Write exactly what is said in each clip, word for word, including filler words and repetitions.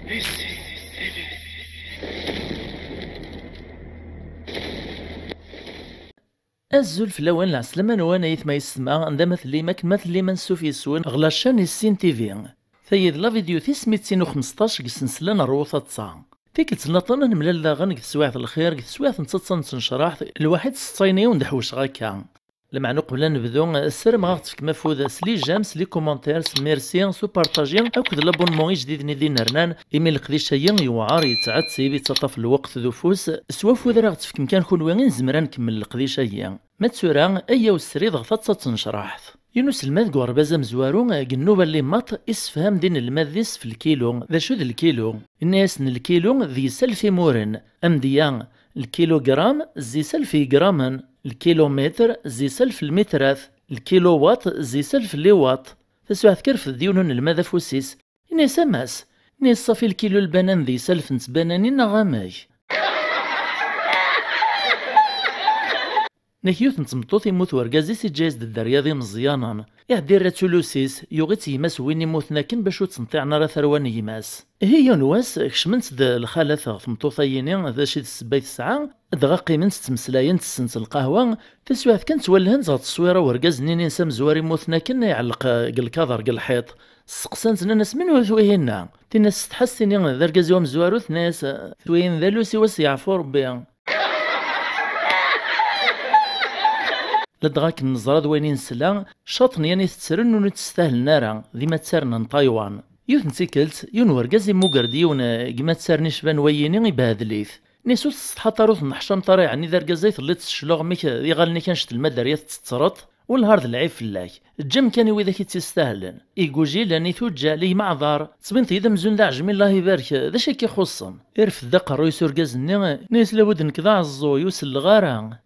Azul fell-awen, lɛeslama-nwen, ay aytma yessetma, anda ma tellim, akken ma tellim, ansuf yes-wen ɣer la chaîne Issin T V. Tayi d la vidéo tis mitin u xmesṭac deg ssensla n Rwu Taḍsa. Tikkelt nniḍen ad nemlal daɣen deg teswiɛt n lxir, deg teswiɛt n taḍsa n tnecraḥt, lwaḥid setta yiwen d-ḥewceɣ akka. Lameɛna uqbel ad nebdu, ssarameɣ ad aɣ-tefkem afud s les j'aime, s les commentaires, s merci, s upartaji akked l'abonnement ijdiden i d-inernan, imi leqdic-agi yewɛer, yettɛettib, yettaṭṭaf lweqt d ufus. S wafud ara aɣ-tefkem kan kunwi i nezmer ad nkemmel leqdic-agi. Ma d tura, ayyaw srid ɣer taḍsa n tnecraḥt. Yiwen uselmad deg uɣerbaz amezwaru deg nnuba n limaṭ issefham-d inelmaden-is f lkilu. D acu d lkilu? Inna-yasen lkilu d yis alef imuren. Amedya, lkilugram d yis alef yigramen. Lkilumitr d yis alef lmitrat. Lkiluwaṭ d yis alef liwaṭ. Taswiɛt kan, irfed-d yiwen unelmad afus-is. Inna-yas: "A Mass, inna-yas, ṣafi lkilu lbanan d yis alef n tbananin neɣ amek?" Nek yiwet n tmeṭṭut, immut wergaz-is, iǧǧa-yas-d dderya d imeẓyanen. Iɛedda irra-tt ulusi-s, yuɣ-itt gma-s win immuten akken bac ur ttneṭṭiɛen ara tarwa n gma-s. Ihi yiwen wass, kecment-d lxalat ɣer tmeṭṭut-ayini, d acu i d ssebba i tesɛa, dɣa qqiment ttmeslayent, ssent lqahwa, taswiɛt kan ttwalhent ɣer tteswira n wergaz-nni-ines amezwar immuten akken iɛelleq deg lkader deg lḥiṭ. Steqsant, nnan-as: "Menhu-t wihin-a?" Tinna-s: "Tsetḥa s tini d argaz-iw amezwaru?" Tenna-yas: "Wihin d alus-iw, a s-yeɛfu Rebbi." Ladɣa akken neẓra d wayen i nesla, caṭ n yan i tettren ur tt-stahlen ara, d imattaren n Ṭaywan. Yiwet n tikkelt, yiwen wergaz immuger-d yiwen, eh, deg imattaren icban wayini, ibehedel-it. Nis ur tessetḥaḍ ara, ur tenneḥcameḍ ara, yeɛni d argaz ay telliḍ s ccluɣem-ik, d iɣallen-ik annect n lmaderya tettettreḍ? Wellah ar d lɛib fell-ak. Eǧǧ amkan i widak i tt-istahlen. Igujilen, ituǧǧal, igmeɛḍar. Ttbineḍ-iyi-d amzun d aɛejmi, Allah ibarek, d acu i k-ixuṣṣen? Irfed-d aqerruy-is urgaz-nni, nni-as: "Labud nekk d aɛeẓẓuy, ur selleɣ ara."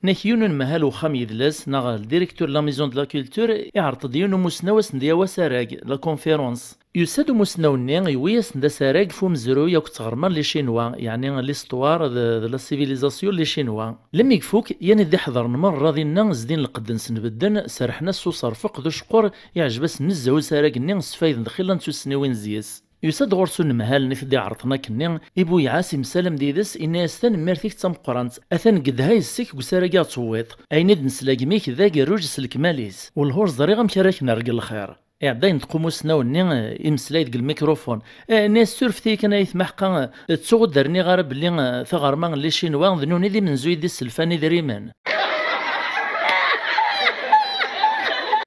Nek yiwen unemhal n uxxam yedles, neɣ le directeur de la Maison de la Culture, iɛreḍ-d yiwen umusnaw ad sen-d-yawi asarag, la conférence. Yusa-d umusnaw-nni, yewwi-yasen-d asarag f umezruy akked tɣerma n les Chinois, yeɛni l'histoire de, de la civilisation n les Chinois. Lemmi ifuk, yan i d-iḥeḍren merra dinna zdin lqedd-nsen bedden, serrḥen-as s uṣerfeq d uceqqur, iɛjeb-asen nezzeh usarag-nni, sfayden-d xilla n tussniwin zyes. Yusa-d ɣur-s unemhal-nni i t-id-iɛerḍen akkenni, ibuyɛ-as, imsalam d yid-s, inna-yas: "Tanemmirt-ik d tameqqrant, atan gedha yes-k deg usarag i ɣ-tewwiḍ. Ayen i d-nesla gmi-k d agerruj s lekmal-is, wellah ur ẓriɣ amek ara k-nerr deg lxir." Iɛedda yenṭeq umusnaw-nni, imeslay deg lmikrufun. Eh, inna-yas: "Surfet-iyi kan ay aytma, ḥqa, eh, ttuɣ ur d-rniɣ ara belli, eh, taɣerma n les Chinois d nuni d imenzuyen i d-iselfan idrimen."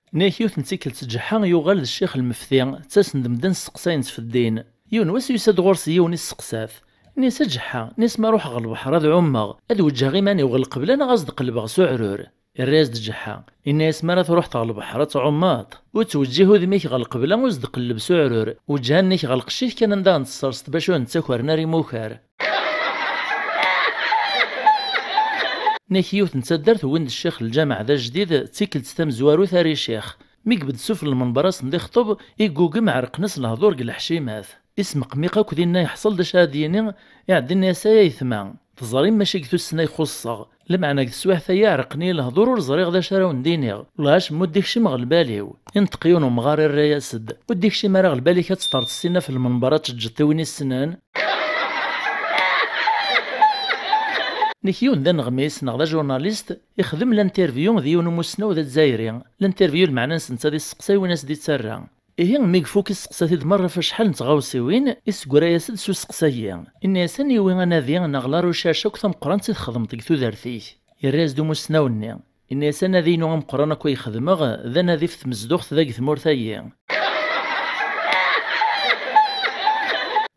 Nek yiwet n tikkelt Ǧeḥḥa yuɣal d ccix lmefti, ttasen-d medden sseqsayen-t f ddin. Yiwen wass yusa-d ɣur-s yiwen isseqsa-t. Inna-yas: "A Ǧeḥḥa, inna-yas, ma ruḥeɣ ɣer lebḥer ad ɛummeɣ, ad weǧǧheɣ iman-iw ɣer lqebla neɣ ad s-d-qellbeɣ s uɛrur?" Irra-yas-d Ǧeḥḥa, inna-yas: "Ma ara truḥeḍ ɣer lebḥer ad tɛummeḍ, ur ttweǧǧih udem-ik ɣer lqebla, ur s-d-qelleb s uɛrur, weǧǧh allen-ik ɣer lqecc-ik kan anda ara n-tessarseḍ bac ur nn-ttakren ara imukar." Nek yiwet n taddart wwin-d ccix n lǧameɛ d ajdid, d tikkelt tamezwarut ara icix. Mi yebded sufell n lmenber ad sen-d-ixṭeb, iggugem ɛerqen-as lehdur deg leḥcimat. Ismeqmiq akk dinna yeḥṣel d acu ara d-yini, iɛedda inna-yas: "Ay aytma, teẓrim mačči deg tussna i xuṣṣeɣ, lameɛna deg teswiɛt-aya ɛerqen-iyi lehdur, ur ẓriɣ d acu ara wen-d-iniɣ, wellah acemma ur d-ikcim ɣer lbal-iw." Inṭeq yiwen umɣar irra-yas-d: "Ur d-ikcim ara ɣer lbal-ik ad teṭṭerḍ ssinna f lmenber ad teǧǧeḍ tiwin issnen?" Nek yiwen d aneɣmis neɣ d ajurnalist ixdem l'interview d yiwen umusnaw d azzayri. L'interview lmeɛna-nsen d ta d isteqsayen i as-d-ittarra. Ihi, mi ifuk isteqsa-t-id merra f acḥal n tɣawsiwin, iseggra-yas-d s usteqsa-yi. Inna-yas: "Aniwi anadi neɣ la recherche akk tameqqrant i txedmeḍ deg tudert-ik?" Yerra-yas-d umusnaw-nni. Inna-yas: "Anadi-inu ameqqran akk ay xedmeɣ, d anadi f tmezduɣt da deg tmurt-agi."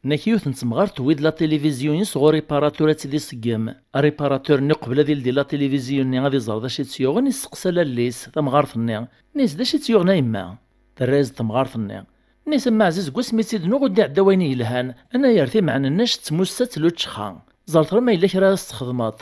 Nek yiwet n temɣart tewwi-d la télévision-is ɣur réparateur ad tt-id-iṣeggem. Réparateur-nni, qbel ad ildi la télévision-nni ad iẓer d acu i tt-yuɣen, isteqsa lalla-is, tamɣart-nni. Inna-yas: "D acu i tt-yuɣen a yemma?" Terra-yas-d temɣart-nni. Inna-yas: "A mma ɛziz, deg wasmi i tt-id-nuɣ ur d-iɛedda wayen yelhan. Anayer timeɛnennact d tmussat luččxa. Ẓer tura ma yella kra ara s-txedmeḍ."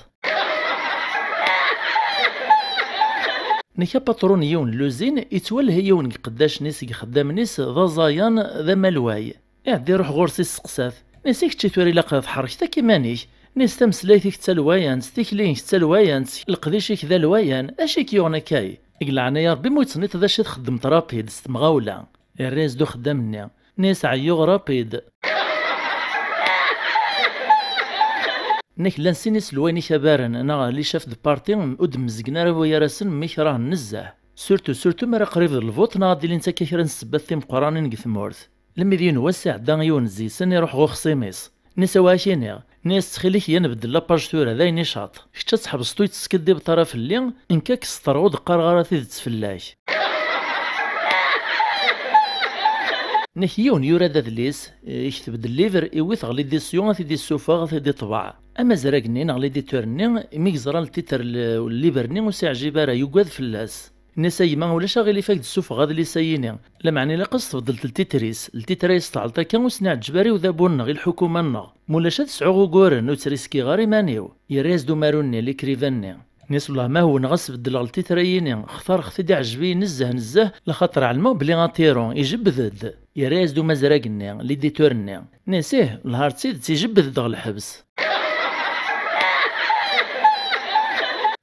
Nek apatru n yiwen n luzin ittwalhi yiwen deg iqeddacen-is, deg ixeddamen-is, d aẓayan, d amalway. Iɛedda iruḥ ɣur-s isteqsa-t. Inna-yas: "I kečči tura ilaq tḥerkeḍ akk iman-ik." Inna-yas: "Tameslayt-ik d talwayant, tikli-inek d talwayant, leqdic-ik d alwayan, acu i k-yuɣen akka? Deg leɛnaya Rebbi, ma ur ttniteḍ acu i txeddmeḍ rapid s temɣawla." Irra-yas-d uxeddam-nni, nni-as ɛeyyuɣ rapid. Nnek llan sin iselwayen ikabaren neɣ les chefs de parti ur d-mmezgen ara wayar-asen, mmi krahen nezzeh. Surtout, surtout mi ara qrib d lvuṭ neɣ ad d-ilint akka kra n ssebbat timeqqranin deg tmurt. Lemmi d yiwen wass iɛedda yiwen deg-sen iruḥ ɣer uxṣim-is. Nni-as awa ak-iniɣ, nni-as ttxil-k ya nbeddel la page tura, d ayen icaṭ. Kečč ad tḥebseḍ ur yi-teskiddibeḍ ara fell-i, nekk ad k-sṭerɣ ur d-qqareɣ ara tidet fell-ak. Nnek yiwen yura-d adlis, ikteb-d livre, iwwi-t ɣer l'édition, ad t-id-issufeɣ, ad t-id-iṭbeɛ. Amazrag-nni neɣ l'éditeur-nni, imi yeẓra ltitr n livre-nni ur s-iɛjib ara, yugad fell-as. Nni-as a gma, ulac aɣilif ad k-d-ssufɣeɣ adlis-ayini, lameɛna ilaq ad s-tbeddleḍ ltitr-is, ltitr-a yesteɛleḍ akka ur sen-iɛeǧǧeb ara i udabu-nneɣ, i lḥukuma-nneɣ. Ma ulac ad sɛuɣ uguren, ur ttriskiɣ ara iman-iw. Yerra-yas-d umaru-nni, l'écrivain-nni. Nni-as wellah ma hewwneɣ ad s-beddleɣ ltitr-ayini, xtareɣ-t-id iɛjeb-iyi nezzeh nezzeh, laxaṭer ɛelmeɣ belli Atero ijebbed-d. Yerra-yas-d umazrag-nni, l'éditeur-nni. Nni-as ih, wellah ar d tidet ijebbed-d ɣer lḥebs.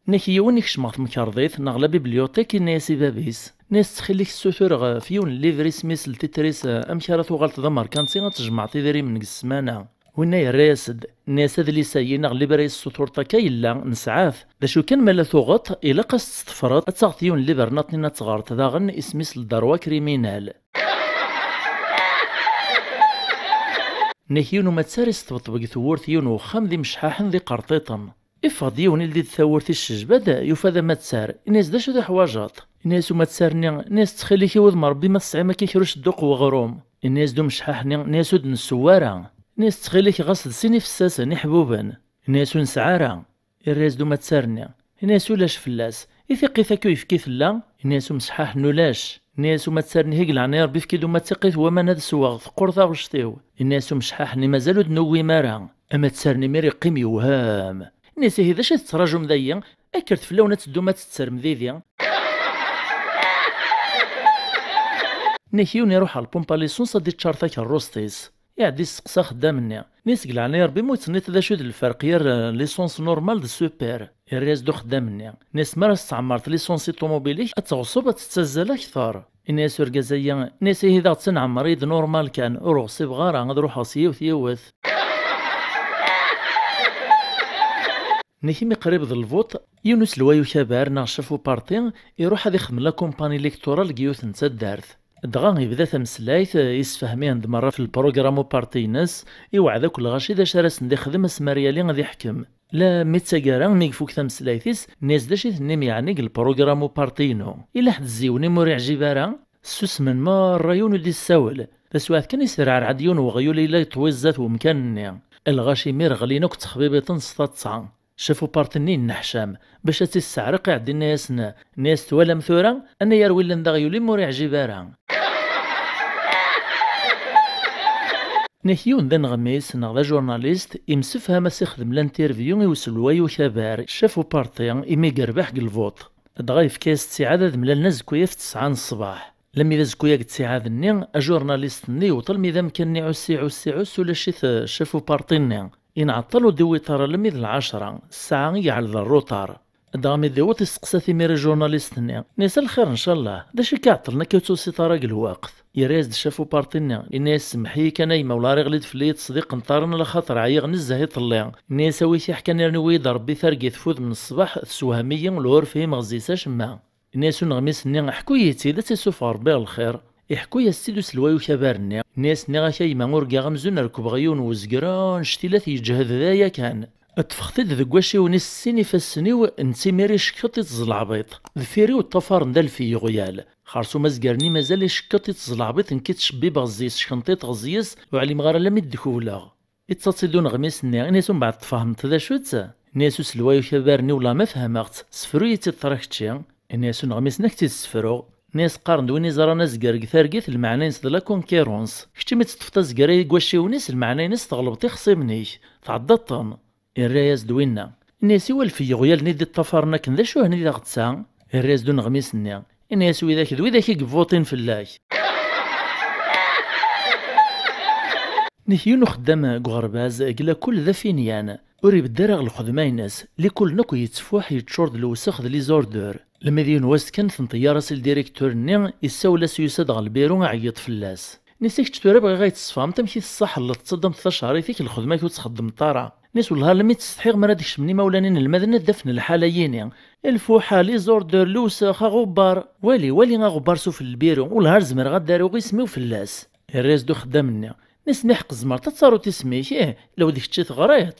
Nnek yiwen ikcem ɣer temkerḍit neɣ la bibliothèque, yenna-yas i bab-is, nni-as ttxil-k ssutur ɣef yiwen n livre isem-is ltitr-is, eh, amek ara tuɣaleḍ d amerkanti ad tjemɛeḍ idrimen deg ssmana. Winna yerra-yas-d, nni-as adlis-ayi neɣ livre-a yessutureḍ akka yella, nesɛa-t. D acu kan ma la tuɣeḍ, ilaq ad s-tettefreḍ, ad taɣeḍ yiwen n livre naṭnin ad teɣreḍ daɣen, isem-is le droit criminel. Nnek yiwen umattar isṭebṭeb deg tewwurt yiwen uxxam d imecḥaḥen d iqerṭiṭen. Iffeɣ-d yiwen ildi-d tawwurt icejba-d, yufa-d amattar, inna-yas d acu teḥwajeḍ? Inna-yas umattar-nni, inna-yas ttxil-k i wudem Rebbi ma tesɛim akka kra ucedduq n weɣrum. Inna-yas-d umecḥaḥ-nni, inna-yas ur d-nesseww ara. Inna-yas ttxil-k ɣas d sin ifessasen iḥbuben. Inna-yas ur nesɛi ara. Irra-yas-d umattar-nni, inna-yas ulac fell-as. I tiqqit akk uyefki tella? Inna-yas umecḥaḥ-nni ulac. Inna-yas umattar-nni i leɛnaya Rebbi efk-id uma d tiqqit n waman ad sweɣ, teqqur taɣect-iw. Inna-yas umecḥaḥ-nni mazal ur d-newwim ara. Amattar-nni imir iqqim yewhem. Inna-yas ihi d acu i tettraǧum dayi? Kkret fell-awen ad teddum ad tettrem didi. Nnek yiwen iruḥ ɣer lpumpa lisons ad d-iččar takerrust-is. Iɛedda isteqsa axeddam-nni. Nni-as deg leɛnaya Rebbi ma ur d-tenniḍ d acu d lferq gar, eh, lisons normal d super. Irra-yas-d uxeddam-nni. Nni-as mi ara testɛemreḍ lisons i ṭumubil-ik ad teɣṣeb ad tettazzal akter. Inna-yas urgaz-ayi, inna-yas ihi daɣ ttanɛemmer-iyi-d normal kan, ur ɣṣibeɣ ara, ad ruḥeɣ s yiwet yiwet. Nnek imi qrib d lvuṭ, yiwen uselway ukabar neɣ chef uparti iruḥ ad ixdem la campagne électorale deg yiwet n taddart. Dɣa ibda tameslayt, yessefhem-ihen-d merra f le programme uparti-ines, iweɛɛed akk lɣaci d acu ara sen-d-ixdem asmi ara yali ad iḥkem. La mi d taggara, mi ifuk tameslayt-is, nni-as d acu i tennim yeɛni deg le programme uparti-inu? Yella ḥedd zziwen i m-ur iɛjib ara? Ssusmen merra, yiwen ur d-issawel. Taswiɛt kan, yesserɛerɛ-d yiwen weɣyul yella yeṭwi zdat wemkan-nni. Lɣaci imir ɣlin akk ttexbibiṭen s taḍsa. Chef uparti-nni yenneḥcam, bac ad tt-isseɛreq iɛeddi inna-yasen, inna-yas twalam tura, anayer wi llan d aɣyul i m-ur iɛjib ara. Nnek yiwen d aneɣmis neɣ d ajurnalist, imsefham ad s-ixdem l'interview i uselway ukabar, chef uparti, imi yerbeḥ deg lvuṭ. Dɣa yefka-yas ttiɛad ad mlalen azekka ɣef tesɛa n ṣṣbeḥ. Lemmi d azekka deg ttiɛad-nni, ajurnalist-nni yewweḍ almi d amkan-nni ɛussi, ɛussi, ɛuss, ulac-it, eh, chef uparti-nni. Inɛeṭṭel ur d-iwwiḍ ara lemmi d lɛecṛa, ssaɛa i yeɛled rruṭar. Dɣa mi d-iwweḍ isteqsa-t imir ajurnalist-nni. Inna-yas a lxir ncallah, d acu i k-iɛeṭṭlen akka ur tusiḍ ara deg lweqt? Yerra-yas-d chef uparti-nni, inna-yas semmeḥ-iyi kan a yemma wala ɣiɣli-d fell-i ttṣediq n ṭaren laxaṭer ɛyiɣ nezzeh iḍelli. Inna-yas awi-k iḥkan irniwi-yi-d Rebbi targit f udem n ṣṣbeḥ, tessewhem-iyi, ur fhimeɣ zzis acemma. Inna-yas uneɣmis-nni ḥku-yi-tt-id ad tt-issufeɣ Rebbi ɣer lxir. Iḥku-yas-tt-id uselway ukabar-nni. Inna-yas nniɣ-ak a yemma urgaɣ amzun rekbeɣ yiwen wezger annect-ila t-yeǧhed d aya kan. Ṭṭfeɣ-t-id deg wacciwen-is s sin ifassen-iw, netta imir icekkeḍ-it ẓẓelɛbiṭ. Deffir-iw ṭṭafaren d alef n yiɣyal. Xersum azger-nni mazal icekkeḍ-it ẓẓelɛbiṭ, nekk i ttcebbibeɣ zzis, ckenṭiṭeɣ zzis, ur ɛlimeɣ ara lammi d-kewleɣ. Ittaṭ-id uneɣmis-nni, inna-yas umbeɛd tfehmeḍ d acu-tt? Inna-yas uselway ukabar-nni wellah ma fehmeɣ-tt, sefru-yi-tt-id tura kečči. Inna-yas uneɣmis-nni ad k-tt-id-sefruɣ. Inna-yas qqaren-d win iẓran azger deg targit lmeɛna-ines d la concurrence. Kečč imi teṭṭfeḍ azger-agi deg wacciwen-is lmeɛna-ines tɣelbeḍ ixṣimen-ik, tɛeddaḍ-ten. Irra-yas-d winna. Inna-yas i walef n yiɣyalen i d-iṭṭafaren akken d acu hni d aɣ-d-tesɛa? Irra-yas-d uneɣmis-nni. Inna-yas widak d widak i yebvuṭin fell-ak. Nnek yiwen uxeddam deg uɣerbaz, deg lakul d afinyan, ur ibedd ara ɣer lxedma-ines, likul-nni akk yettfuḥ yeččur d lewsex d les ordures. Lmi d yiwen wass kan, tenṭeyyaṛ-as i ldirektur-nni, issawel-as yusa-d ɣer lbiru, iɛeyyeḍ fell-as. Nni-s: "Kečč tura bɣiɣ ad yi-teṣfemt amek i tessaḥelleḍ, tettaddmeḍ tacaritik i lxedma-k ur tt-xeddmeḍ ara." Nni-s: "Wellah almi ttsetḥiɣ mi ara d-kecmen imawlan inelmaden ad d-afen lḥala-yini. Lfuḥa, les ordures, lewsex, aɣubbar. Wali, wali aɣubbar sufell lbiru, wellah ar zemreɣ ad d-aruɣ isem-iw fell-as." Irra-yas-d uxeddam-nni. Nni-s: "Miḥ, tzemreḍ ad taruḍ isem-ik, ih, law d kečč i teɣriḍ."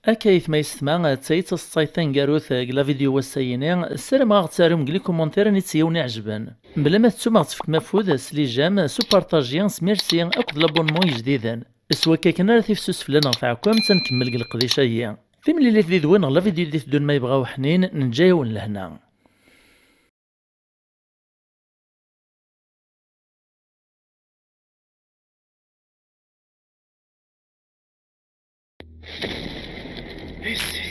Akka aytma yessetma, d tayi d taseḍsayt taneggarut deg la vidéo wass-ayini. Ssarameɣ ad ɣ-d-tarum deg les commentaires nni-tt yiwen iɛejben. Mebla ma tettum, ad ɣ-tefkem afud s les j'aime, s upartaji, s merci akked l'abonnement ijdiden. S wakka kan ara tifsus fell-aneɣ tɛekkemt, ad nkemmel deg leqdic-ayi. Timlilit did-wen ɣer la vidéo d-iteddun ma yebɣa uḥnin, neǧǧa-yawen lehna. This